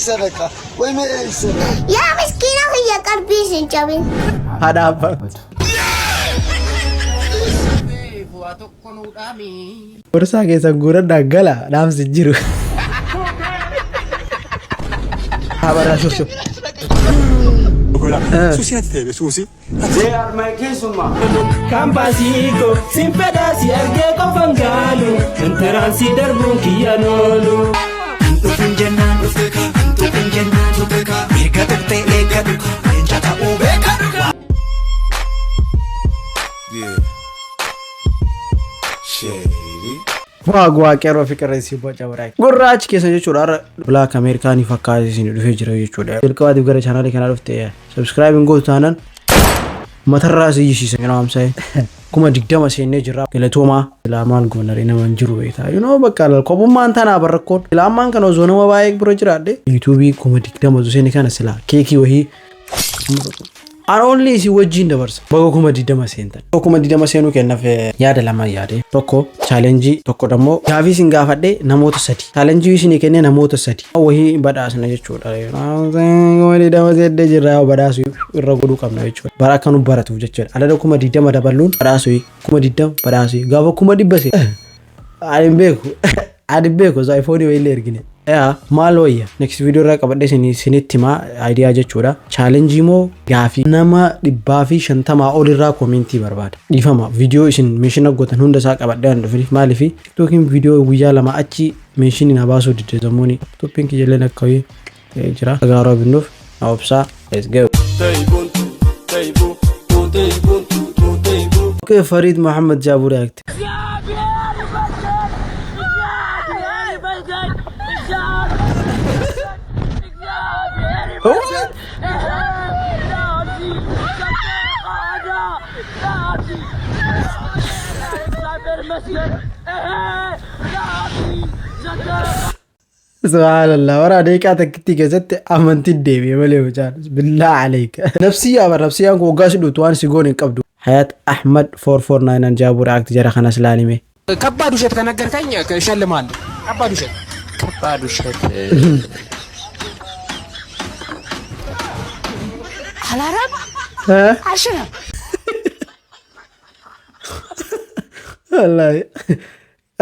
Sadaqa. Way mee sadaqa. Yaa miskiina kiyya qalbii sin cabin. Haadha abbaa. Borsaa keessan guuradhaa gala dhaamsi hin jiru. Habarraa shuf shuf. Suusii natti ta'e suusii. They are my keessummaa. Kaampaasii koo sin fedhaa si argee qofan gaalu intaraansii darbuun kiyyaan oolu. Dhufin jennaan dhufin jennaan erga tuqxee eeggadhu leenca ta'uu beekadhu. Yeah. Shady. Waa guwaa qeerroo fi qerreessi boca biraa. Gurraachi keessa jechuudha har'a Black Ameerikaanii fakkaatee isin dhufee jira jechuudha. Jalqabaatiif gara chaanaalii kanaa dhufte subscribe hin gootu taanaan matarraa si iyyisiisa yeroo amsa'e. 20,000 seennee jirra. Galatoomaa. Silaa maal goonaree nama hin jiru beektaa. You know bakka kophummaan tanaa barrakkoon. Silaa ammaan kana osoo nama baay'ee bira jiraadhe yuutuubii 20,000 osoo seenne kana silaa keekii wahii An only isin wajjin dabarsa. Baga 20,000 seentan. 20,000 seenuu kennaaf yaada lama yaade. Tokko challenge, tokko dammoo gaafii isin gaafadhe namoota sadi. Challenge isinii kennee namoota sadi. Wahii badhaasna jechuudha. 20,000 seennee jirra badhaasu irra godhuu qabna jechuudha. Bara akka nu baratuuf jechuudha. Adada 20,000 dabaluun badhaasu 20,000 badhaasu gaafa 100,000 seen. Ani hin beeku. Ani hin beeku osoo iPhone wayillee ergine. Yaa maal wayya next video irraa qabadhe isinitti himaa idea jechuudha. Challenge moo gaafii nama 150 ol irraa comment barbaada. Dhiifama video isin mention gootan hunda isaa qabadhee waan dhufiniif maaliif TikTokiin video guyyaa lama achi mention na baasuu didde zammuuni. Laptoppiin kiyyalleen akka wayii jira. Gaaroo binnuuf na obsaa. Let's go. Okay, Farid Muhammad Jabu react. Subhanallah wara daqiiqaa takkittii keessatti amantiin deebi'e malee mucaan billaa aleeka. Nafsiyyaa bara nafsiyyaan kun waggaa si dhuutu waan si goone hin qabdu. Hayat Ahmad 4499 Jaabuu react jara kanas laalime. ከባድ ውሸት ከነገርከኝ እሸልምሃለሁ። ከባድ ውሸት ከባድ ውሸት አላረም አልሽረም Wallaahi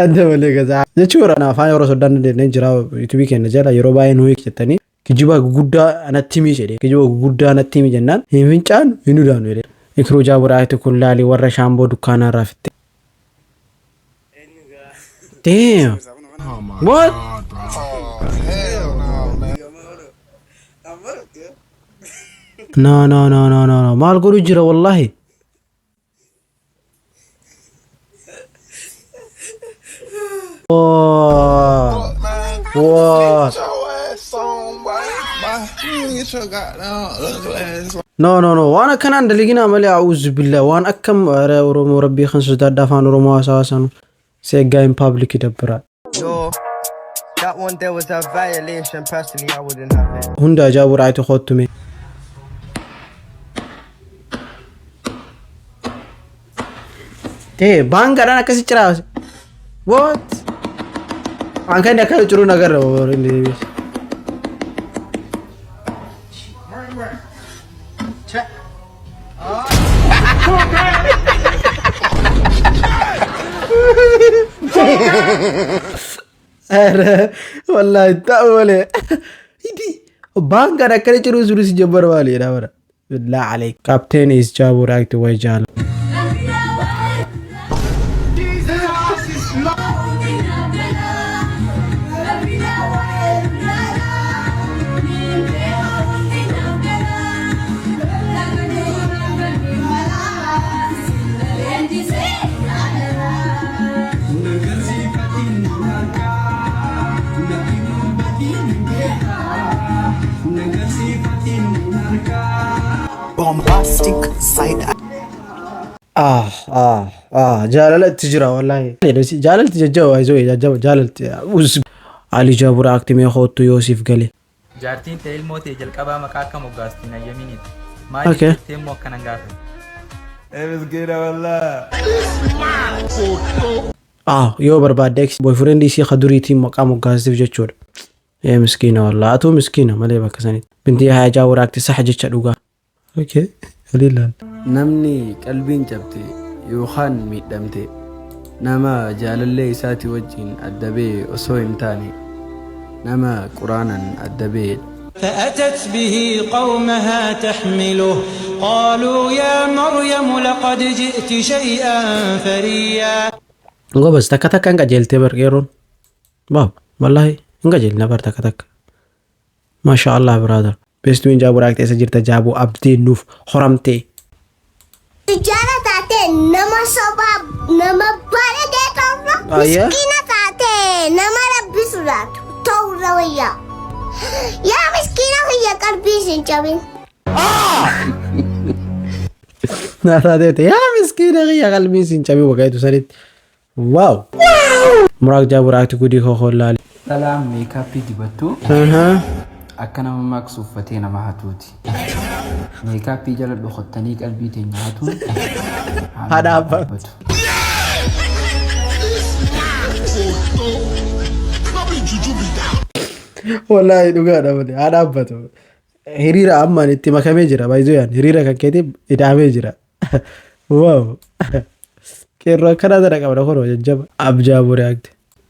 adda malee gaza jechuudha. Afaan yeroo soddaan dandeenye jira yuutuubii keenya jala yeroo baay'ee nu jettanii kijiba guguddaa anatti himi jedhe kijiba guguddaa anatti himi jennaan hin fincaanu hin udaanu jedhe. Ikruu Jaabuu react kun laali warra shaamboo dukkaanaa irraa fitte. Damn. What? No, no, no, no, no, no. Maal godhu jira wallahi. Oh. What? No, no, no. Waan akkanaan dalaginaa malee a'uuzu billah. Waan akkam Oromoo rabbii kan sodaadha afaan Oromoo haasawaa sanu. Seeggaa in public ይደብራል። Yo, that one there was a violation. Personally, I wouldn't have it. Hunda ajaa'ibuu raayiti kottume. Ee baangaadhaan akkasi ciraa. What? Waan kan akka ciru nagarra inni deebiis. ኧረ wallahi ta'u malee. Idi baangaan akkana ciruu sunis jabbar maali jedha bara. Billaa aleek. Captain is Jaabuu react way jaala. Bombastic side Ah ah ah jaalala itti jira wallahi. Jaalalti jajjaba waayizoo jajjaba jaalalti. Ali Jaabuu react mee hoottu yoo siif gale. Jaartiin ta'e ilmoo ta'e jalqabaa maqaa akka moggaastu hin hayyaminiif. Maaliif jettee immoo akkanan gaafate. Ah yoo barbaadde ex boyfriend isii ka duriitiin maqaa moggaastiif jechuudha. Ee miskiina wallaa, atuu miskiina malee bakka sanitti. Bintii haya jaawuraakti sax jecha dhugaa. Okay. Waliin. Namni qalbiin cabte yookaan miidhamte nama jaalallee isaatii wajjin adda ba'e osoo hin taane nama quraanan adda ba'edha. فأتت به قومها تحمله قالوا يا مريم لقد جئت شيئا فريا. Gobas, takka takka hin qajeeltee bar qeerroon. Waaw, wallaahi hin qajeelina bar takka takka. Maasha Allah, brother. Beestuun jaaburaakti eessa jirta jaabuu abdiin nuuf horamtee. Tujjaara taatee nama sobaa nama bareedee ta'urra Ayyaa. miskiina taatee nama rabbi sodaatu ta'urra wayyaa. Yaa miskiina kiyya, qalbii hin cabin. Naa taateete yaa miskiina kiyya, qalbiin siin cabii wagaayitu sanitti. Waaw. Muraak jaaburaakti gudii koo hollaali. Dhalaan makeup dibattu akka nama maaqsu uffatee nama hatuuti. Makeup jala dhokottanii qalbii teenya hatuun Haa dhaabbatu. Wallaahi dhugaadha malee haa dhaabbatu. Hiriira ammaan itti makamee jira, baay'ee hiriira kan keetii ida'amee jira. Waaw. Qeerroo akkanaa tana qabna kunoo jajjaba. Abjaa React.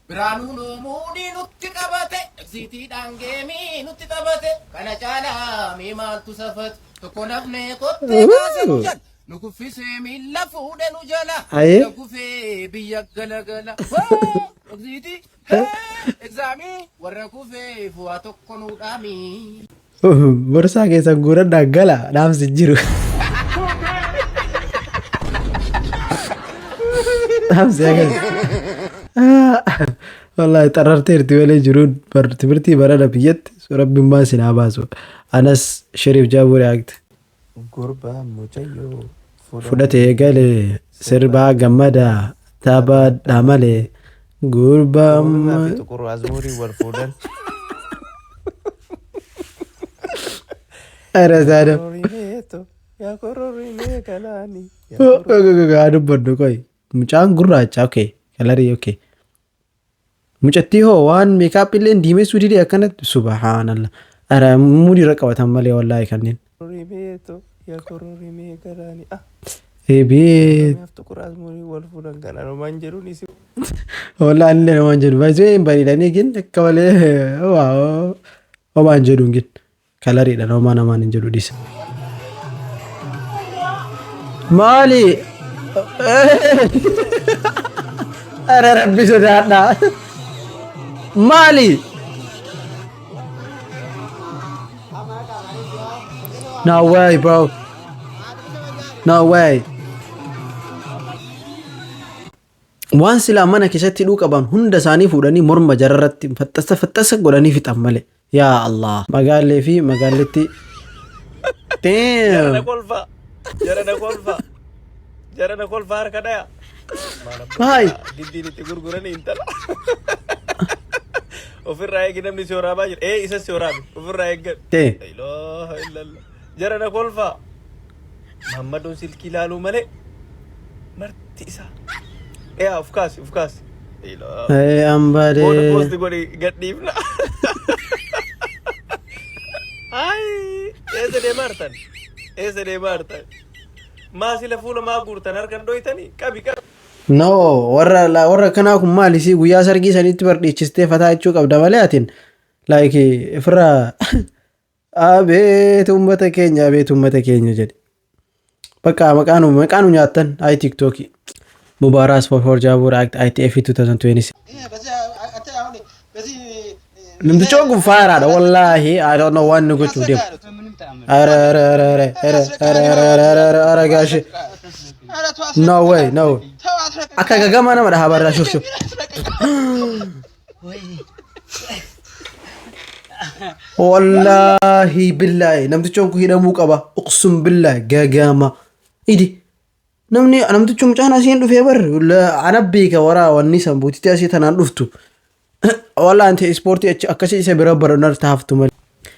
Biraanuun muudii nutti qabate, egzitiidhaan geemii nutti taphate, kana caalaa mee maaltu safate? Tokko nafnee kottee kaase nu jala, nu kuffisee miilla fuudhe nu jala, Ayee. nu kufee biyya galagala. Egzitii egzaamii warra kufee fu'aa tokko nu dhaamii. Borsaa keessan guuradhaa gala, dhaamsi jiru. Dhaamsi akkas. Wallaahi xararteerti malee jiruun timirtii barana biyyatti rabbimmaa sin haa baasu. Anas Shariif Jaabuu React. Gurbaa mucayyoo Fudhatee galee sirbaa gammada taphaadha malee gurbaa. Booranaa fi Xuqur Azmurii wal fuudhan. Ara saada. Kororineeto yaa kororinee kanaani. Haa dubbadhu qoy. Mucaan gurraacha, okay. Colorii okay. Mucattii hoo waan makeup illee diimessuu didee akkanatti, subhaanallah. Ara muudii irra qabatan malee wallaahi kanneen. Kororineeto yaa kororinee kanaani. Ah. Eebii. Xuqur Azmurii wal fuudhan kana romaan jedhuun isi. Wallaahi illee namaan jedhu. Baay'ee hin bareedanii gin akka malee waa homaan jedhuun gin. Coloriidhaan homaa namaan hin jedhu dhiisa. Maali? Ara rabbi sodaadhaa. Maali? No way, bro. No way. Waan silaa mana keessatti hidhuu qaban hunda isaanii fuudhanii morma jararratti faxxasa faxxasa godhanii fixan malee. Yaa Allah. Magaallee fi magaalletti. Damn. Kolfa jarana, kolfa jarana, kolfa harka dhaya. Haay. Diddiin itti gurguranii intala ofirraa eegi, namni si waraabaa jira, ee isa si waraabe ofirraa eeggadhu. Tee. La ilaaha illallah, jarana kolfa. Mahammadoon silkii ilaaluu malee marti isaa yaa uf kaasi, uf kaasi. Ee Booda ambadee. post godhi gadhiifna. Ay, eessa deemaa jirtan? Eessa deemaa jirtan? Maa sila fuula maa guurtan, harkan dhoytanii? Qabi, qabi. No, warra kanaa kun maali si guyyaa sargii sanitti bardhiichistee fataa jechuu qabda malee atin like ifirraa abeet uummata keenya, abeet uummata keenya jedhe. Bakka maqaanu nyaattan ay TikTokii. Mubaaraas for Jaabuu React ITF 2026. Namtichoon kun faaraadha wallaahi, I don't know waan inni gochuuf deemu. Ara ara ara ara ara ara ara ara ara ara ara gaashe. No way, no. Akka gagamaa nama dhahaa barraa, shuf shuf. Wallaahi billaahi namtichoon kun hidhamuu qaba. Uqsum billaahi gagama. Idi. Namni namtichi mucaan asiin dhufee bar ana beeka waraa wanni san buutitti asii tanaan dhuftu. Wallaahi anti ispoortii achi akkasii isa bira barannar taaftu malee.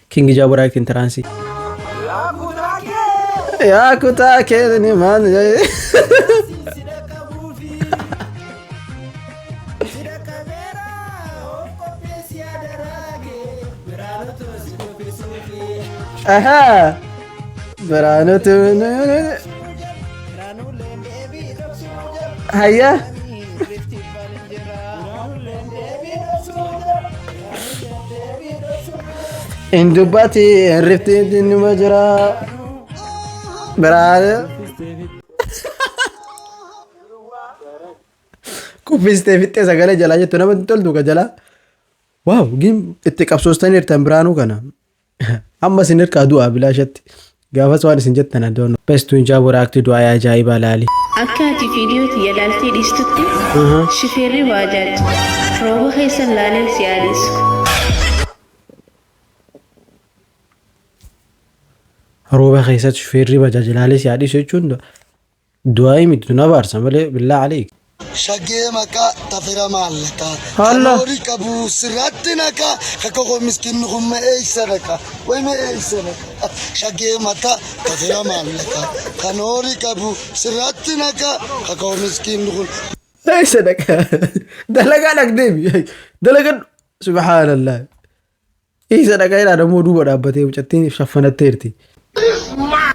King Jaabuu React entrance. Yaa kutaa keenya maal? Ahaa. Biraanutu. Hayya. Hin dubbati riftiin numa jira. Biraanu. Kuffistee fixxee sagalee jalaa jettu namatti toltu ka jalaa. Waaw gin itti qabsoostaniirtan Biraanuu kana. Amma isin hirkaa du'aa bilaashatti. Gaafas waan isin jettan adoon. Bestuun jaaboo react du'aa ajaa'ibaa laali. Akka ati viidiyoo tiyya laaltee dhiistutti shifeerri baajaaj rooba keessa laalee si haa dhiisu. Rooba keessatti shufeerri bajaaj laalee si haa dhiisu jechuun du'aa'ii miti tun abaarsa malee billaa aleek. Shagee maqaa tafira maallaqaa. Halla. Kan horii qabu sirratti naqaa. Kakka koo miskinni kun me'eessa dhaqa. Way me'eessa dhaqa. Shagee mataa tafira maallaqaa. Kan horii qabu sirratti naqaa. Kakka koo miskinni kun. Eessa dhaqa? Dalagaa dhaqdeemi. Dalagan subhaanallah. Eessa dhaqa jedhaa dammoo duuba dhaabbatee mucattiin shaffanatteerti.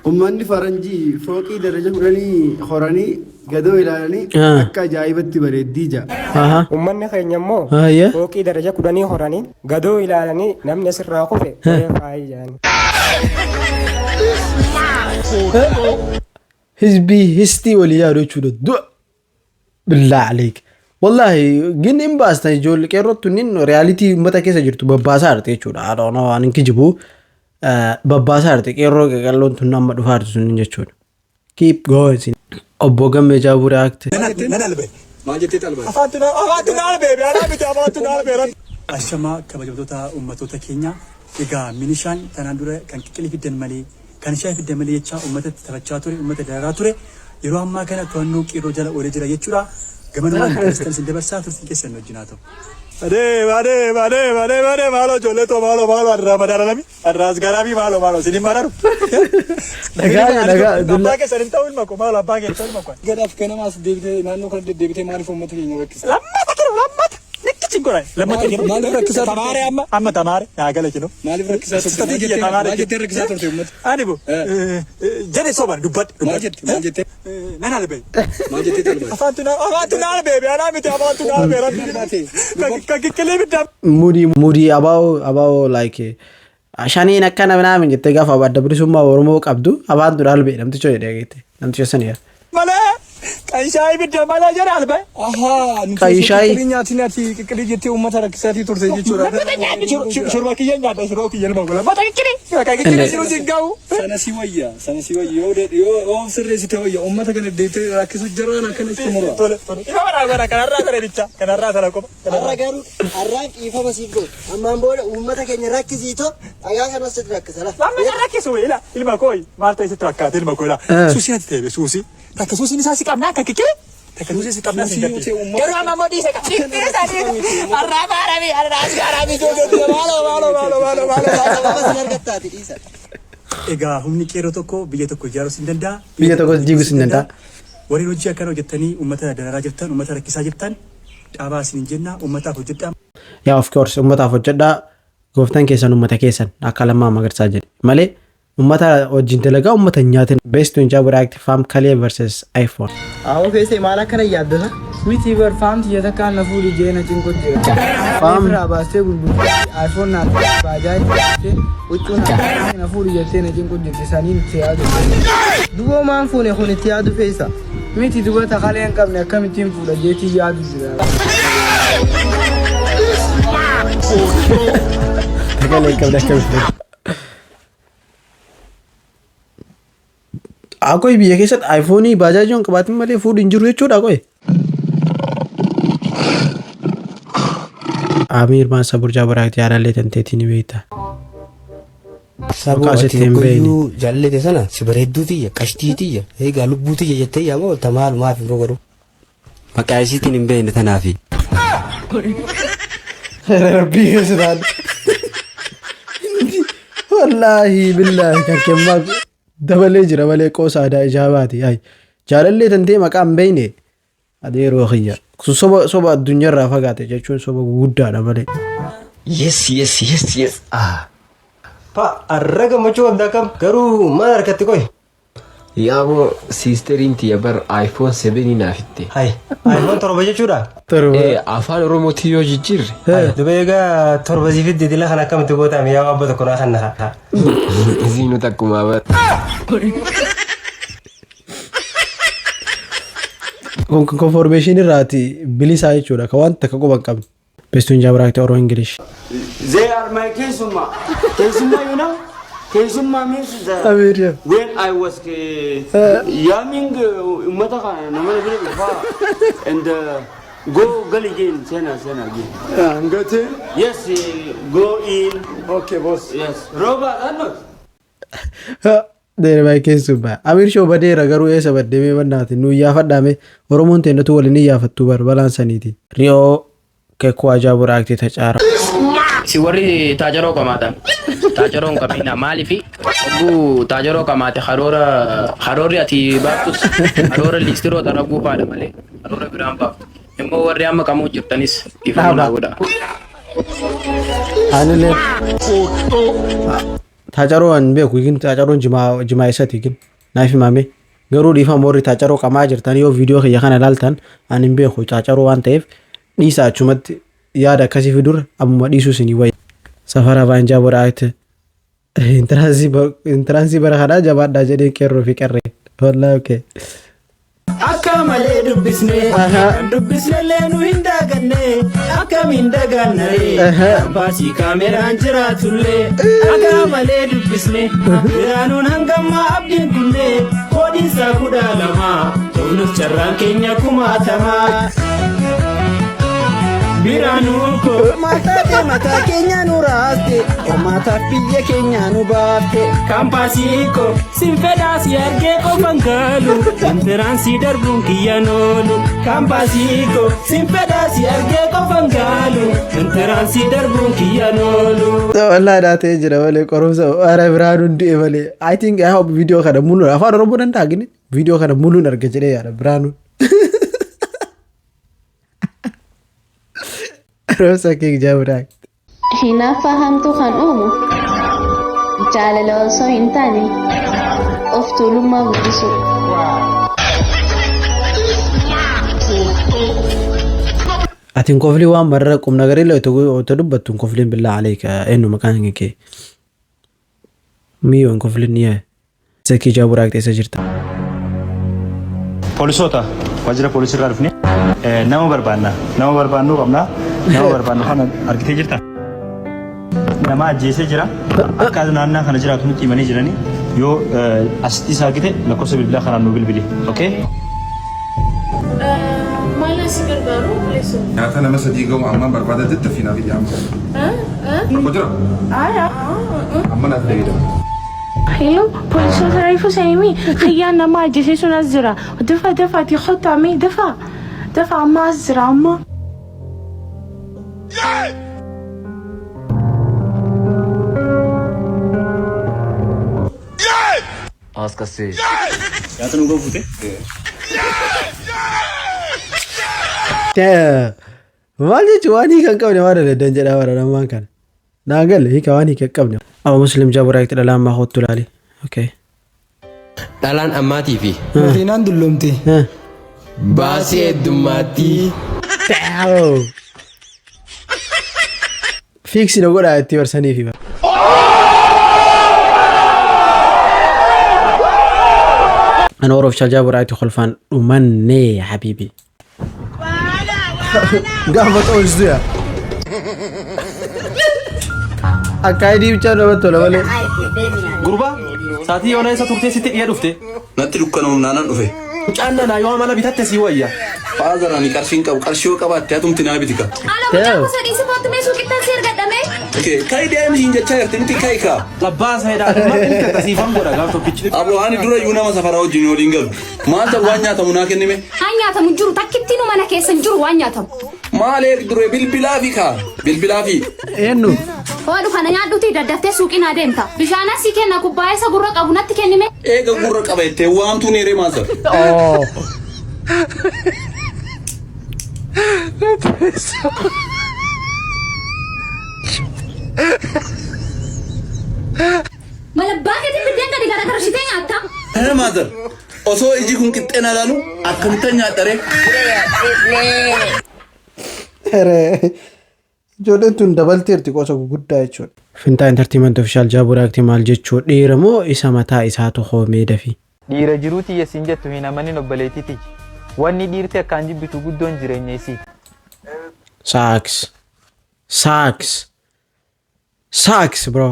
Uummanni faranjii fooqii daraja 10 horanii gadoo ilaalanii akka ajaa'ibatti bareeddii ja'a. Uummanni keenya immoo fooqii daraja 10 horanii gadoo ilaalanii namni asirraa kufe qoree faayii jedhani. Hizbii histii walii yaadu jechuudha. Du'a. Billaa aleek. Wallaahi gin hin baastan ijoollee qeerroo tunniin reality uummata keessa jirtu babbaasaa jirti jechuudha. Haadha onoo waan hin kijibu babbaasaa jirti qeerroo qeqalloon tun amma dhufaa jirtu sunniin jechuudha. Keep going. Obbo Gammee Jaabuu react. Nan albe. Maal jettee xalbate? Afaantu na afaantu na albee anaa miti afaantu na albee. Ashamaa kabajamtoota uummattoota keenya egaa minishaan tanaan dura kan qiqqilii fiddan malee kan shaayii fiddan malee jechaa uummatatti taphachaa ture uummata dararaa ture yeroo ammaa kana to'annoo qeerroo jala oolee jira jechuudha. Gamanumaan garstan isin dabarsaa turtiin keessan nu wajjin haa ta'u. Adeem adeem adeem adeem adeem maaloo ijoollee too maaloo maaloo arraa madaalalami arraa asgaraamii maaloo maaloo isin hin mararu. Dhagaa dhagaa Abbaa keessan hin ta'u ilma koo maaloo abbaa keessan ilma koo. Gadaaf ganamaas deebitee naannoo kana deddeebitee maaliif uummata keenya rakkisa? Lammata kinu lammata nikkichi godhan lammata kinu. Maaliif rakkisaa turte? Tamaare amma amma tamaare naa gala kinu. Maaliif rakkisaa turte? Sistatii Maal kiyya jettee tamaare maal jettee rakkisaa turte uummata? Ani bu jedhe soban dubbadhe Maal dubbadhe. jette maal jettee? Nan albee. Maal jettee talbaate? Afaantu na afaantu na albee anaa miti afaantu na albee rabbi. Kan kikkilee biddaa. Mudii mudii abaa'oo abaa'oo like shaniin akkana minaamin jettee gaafa adda bilisummaa Oromoo qabdu afaan dura albee namticha jedhee geette namticha sani yaa. Malee kan shaayii bidda malee jedhe albee. Ahaa nuti Kan osoo shaayii. qiqqilii nyaatiin ati qiqqilii jettee uummata rakkisaatii turte jechuudha. Shurba kiyya nyaadha shurba kiyya ilma gola. Mata kikkilee. Kan kikkilee jiru siin ga'u. Sana si wayya sana si wayya yoo yoo yoo sirreessite wayya uummata kana deebitee rakkisu jiraan akkana itti mura. Tole tole. Ifa bara bara kanarraa sana bicha kanarraa sana qofa. Har'a garuu har'aan dhiifama siif godhu. Ammaan booda uummata keenya rakkisiitoo dhagaa kanas sitti rakkisa. Lamma kan rakkisu ila ilma koo maal ta'e sitti fakkaate ilma koo ila. Suusii natti ta'e suusii. Takka suusiin isaa si qabnaa akka kikkilee. Takka suusii si qabnaa si Suusii yoo ta'e uummata Garuu amma immoo dhiise qaba. Dhiise dhiise. Har'aa baarami har'aa as gaarami ijoollee maaloo maaloo maaloo maaloo maaloo. Sababa sin argattaati dhiisa. Egaa humni qeerroo tokko biyya tokko ijaaruus hin danda'a. Biyya tokkos diiguus hin danda'a. Warreen hojii akkana hojjettanii uummata dararaa jirtan, uummata rakkisaa jirtan dhaabaa isiniin jenna, uummataaf hojjedhaa. Yaa of course ummataaf hojjedhaa gooftaan keessan ummata keessan akka Lammaa Magarsaa jedhe malee ummata wajjin dalagaa ummata hin nyaatin. Best in Jabba React Fam Kalee versus iPhone. Awoo feesee maal akkana yaaddata? Miti bar faam tiyya takkaan na fuudhi jee na cinqu jira. Faam. Irraa baastee gurgurtee iPhone naa baajaaji jettee huccuu naa na fuudhi jettee na cinqu jirti saniin itti yaadu. Duboo maan fuune kun itti yaadu feesa? Miti duba takalee hin qabne akkamittiin fuudha jeetii yaadu jira. Takalee hin qabne akkamitti. Akoy biyya keessatti iPhone baajaajii hin qabaatin malee fuudhu hin jiru jechuudha akoy. Amiir maan saburjaa baraakti jaalallee tanteetii ni beekta. Saboo Maqaa ati sitti hin beekne. hoggayyuu jaalladhe sana si bareedduu tiyya qashtii tiyya eegaa lubbuu tiyya jettee yaama oolta maalumaaf yeroo garuu. Maqaa isiitiin hin beekne tanaafi. Rabbii keessa taate. Wallaahi billaahi kan kemmaa dabalee jira malee qoosa aadaa ijaabaati. Ay jaalallee tantee maqaa hin beekne adeeroo kiyya. Sun soba soba addunyaarraa fagaate jechuun soba guguddaadha malee. Yes, yes, yes, yes. Ah. Pa arra gammachuu qabda akkam garuu maal harkatti qoy? Yaaboo siisteriin tiyya bar iPhone 7 naa fitte. Hay iPhone 7 jechuudha? Ee afaan Oromootiin yoo jijjiirre. Hay duba egaa 7 sii fidde dila kana akkamitti gootaame yaa abba tokko naa kanna haa. Isiinu takkumaa bar. Kun konformeeshinii irraati bilisaa jechuudha. Ka waan takka quba hin qabne. Bestuun Jaabiraakti Oro English. They are my keessummaa. Keessummaa you know? Keessummaa means the, Amiir. when I was yaaming ummata kana nama bira dhufaa and go gali again sena sena again. Ngate? Yes, go in. Okay, boss. Yes. Roba, not. Deemaa keessumaa. Amiir shoo badeera garuu eessa baddee bannaati nu iyyaafadhaame Oromoon teennatu waliin iyyaafattu bar balaan saniiti. Riyoo kekkoo ajaa'iboo raaktii tacaara. Si warri taajaroo qamaatan taajaroo hin qabina maaliifi hogguu taajaroo qamaate karoora karoorri ati baaftus karoora liistiroo xaraguu faadha malee karoora biraan baaftu immoo warri amma qamuu jirtanis dhiifama naa godha. Anillee taacaroo an beeku gin taacaroon jimaa jimaa isati gin naaf himame garuu dhiifama warri taacaroo qamaa jirtan yoo viidiyoo kiyya kana ilaaltan an hin beeku taacaroo waan ta'eef dhiisa achumatti yaada akkasii fidurra ammuma dhiisuu isinii wayya. Safara baanjaa boraa'etti intiraansii bara kanaa jabaadhaa jedhee qeerroo fi qarree. Wallaahi okay. Akka malee dubbisne dubbisnellee nu hin daaganne akkamiin dagaannaree baasii kaameraan jiraatullee akka malee dubbisne biraanuun hangammaa abdiin kunne koodiinsaa 12 ta'uunus carraan keenya kumaatamaa. Biraanuu koo. Mataa mataa keenya nu raaste, qormaataaf biyya keenya nu baafte. Kaampaasii koo sin fedhaa si argee qofan gaalu intiraansii darbuun kiyyaan oolu. Kaampaasii koo sin fedhaa si argee qofan gaalu intiraansii darbuun kiyyaan oolu. Wallaahi naa ta'ee jira malee qorumsa ara Biraanuun du'e malee. I think I hope viidiyoo kana muluun afaan Oromoo danda'a gini viidiyoo kana muluun arga jedhee yaada Biraanuun. Rosa King Jabrak. Hinaaffaa hamtuu kan uumu jaalala osoo hin taane of tuulummaa guddisuudha. Ati hin koflii waan marra qubna garii illee otoo dubbattu hin kofliin billaa aleeka eenyu maqaan kee. Miyyoo hin kofliin ni yaa'e. Zakii Jaaburaak eessa jirta? Poolisoota waajjira poolisii irraa dhufne nama barbaanna. Nama barbaannuu qabna. Nama barbaannu kana argitee jirta. Nama ajjeesee jira. Akka naannaa kana jiraatu nutti himanii jiranii. Yoo asitti isa argite lakkoofsa bilbilaa kanaan nu bilbili. Okay? Maal si gargaaru obboleessoo? Nyaata nama sadii gahu amma barbaada daddafii naaf iyya amma. Rakkoo jira? Amma naaf deebiidha. Hello, poolisoota reefu seenimi kiyyaan nama ajjeesee sun as jira. Dafa dafaati kottaa mee dafa. Dafa amma as jira amma. As kasee. Nyaata nu gahu fuute? Maal jechuun waan hiika hin qabne waan adda jedhaa bara ammaan kana. Naa galle hiika waan hiika hin qabne. Amma Muslim Jaaburaak dhalaa ammaa kottu ilaali. Okay. Dhalaan ammaatii fi. Makiinaan dulloomte. Baasii heddummaatti. Fiiksi na godhaa itti barsaniifi. Ana Oroof Shaljaa Boraatti kolfaan dhumannee habiibi. Gaafa xoositu yaa. Akkaayidii bichaa namatti tola malee. Gurbaa, saatii yoona isa turtee sitti dhiya dhufte. Natti dukkanoomnaanan dhufe. Mucaan nanaa yoo amala bitatte sii wayya. Faazar ani qarshiin qabu qarshii yoo qabaatte atumti naa biti ka. Ala mucaa gosa dhiisi kootu mee suuqittan si ergadhame. Kai deemi siin jechaa jirti miti kai kaa. Labbaa saayidhaa maal inni kata siifan godha gaaf tokkichi. Aboo ani dura iyyuu nama safaraa wajjin waliin galu. Maal ta'u waan nyaatamu naa kennime. Waan nyaatamu hin jiru takkittiinu mana keessa hin jiru waan nyaatamu. Maal eeg dure bilbilaa fi kaa bilbilaa fi. Eenyu? Hoodhu kana nyaadhuutii daddaftee suuqii naa deemta. Bishaanas sii kenna kubbaayyaa isa gurra qabu natti kennime. Eega gurra qaba jettee waamtuun eeree maasar. Osoo iji kun qixxee na ilaalu akkamittan nyaadharee? Ijoolleen tun dabalteerti qosa guguddaa jechuudha. Fintaa Entertainment Official Jaaboo React maal jechuu dhiira moo isa mataa isaatu hoomee dafii. Dhiira jiruu tiyya siin jettu hin amanin obboleettii tiyya. Wanni dhiirti akkaan jibbitu guddoon jireenya isiiti. Saaks. Saaks. Saaks bro.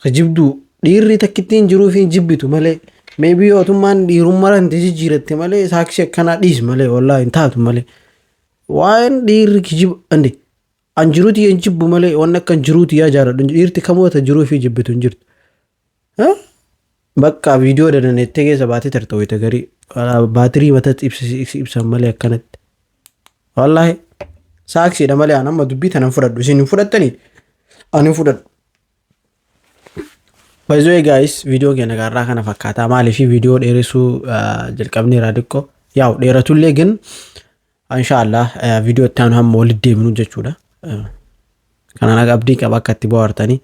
Kijibduu dhiirri takkittiin jiruu fi jibbitu malee. Maybe yootummaan dhiirummaa irratti jijjiiratte malee saaksii akkanaa dhiis malee, wallaahi hin taatu malee. Waa'een dhiirri kijiba andi an jiruu tiyya hin jibbu malee, wanni akka jiruu tiyyaa jaaladhu dhiirti kamoota jiruu fi jibbitu hin jirtu. Bakka viidiyoo dananettee keessa baatee tarta wayita garii baatirii matatti ibsan malee akkanatti. Wallaahi saaksiidha malee an amma dubbii tanan fudhadhu, isin hin fudhattanii, ani hin fudhadhu. By the way guys, viidiyoo keenya gaarraa kana fakkaataa. Maaliif viidiyoo dheeressuu jalqabneera? Xiqqoo yaa'u dheeratullee gin inshaallah viidiyoo itti aanu hamma walitti deebinu jechuudha. Kanaan akka abdii qaba akka itti bohaartanii.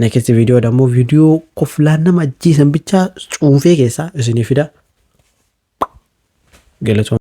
Next viidiyoo dammoo viidiyoo koflaan nama ajjeesan bichaa cuunfee keessaa isinii fida. Galatooma.